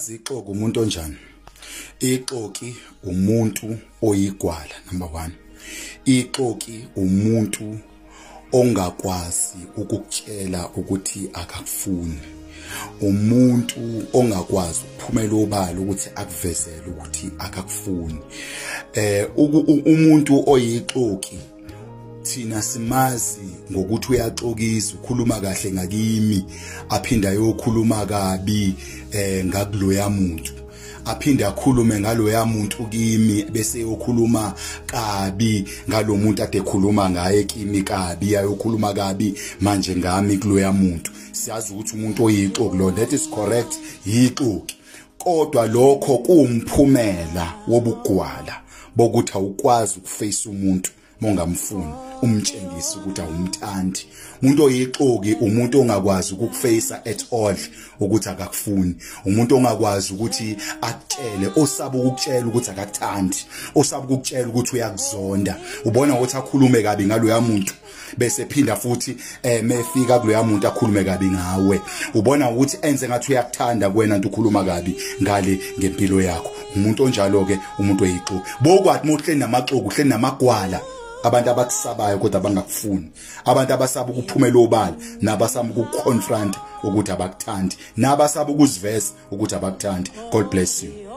Ixoki umuntu onjani? Ixoki umuntu oyigwala, number 1. Ixoki umuntu ongakwazi ukukutshela ukuthi akakufuni. Umuntu ongakwazi ukuphumela obala ukuthi akuvezele ukuthi akakufuni. Umuntu oyixoki thina simazi ngokuthi uyaxokisa, ukhuluma kahle ngakimi, aphinda ayokhuluma kabi ngakuloya muntu, aphinde akhulume ngaloya muntu kimi, bese yokhuluma kabi ngalomuntu ade ekhuluma ngaye kimi kabi, ayokhuluma kabi manje ngami kuloya muntu. Siyazi ukuthi umuntu oyixoki lo, that is correct, yixoki. Kodwa lokho kuwumphumela wobugwala bokuthi awukwazi ukuface umuntu mongamfuni, umtshengisa ukuthi awumthandi. Umuntu oyixoki umuntu ongakwazi ukukuface at all ukuthi akakufuni, umuntu ongakwazi ukuthi akutshele, osaba ukukutshela ukuthi akakuthandi, osaba ukukutshela ukuthi uyakuzonda. Ubona ukuthi akhulume kabi ngaloya muntu, bese phinda futhi mefika kuloya muntu akhulume kabi ngawe. Ubona ukuthi enze ngathi uyakuthanda kuwena nto ukhuluma kabi ngale ngempilo yakho. Umuntu onjalo ke umuntu oyixoki. Bokwathi mohleni namaxoki, uhleni namagwala, abantu abakusabayo kodwa abangakufuni, abantu abasaba ukuphumela obala, nabasaba ukuconfront ukuthi abakuthandi, nabasaba ukuziveza ukuthi abakuthandi. God bless you.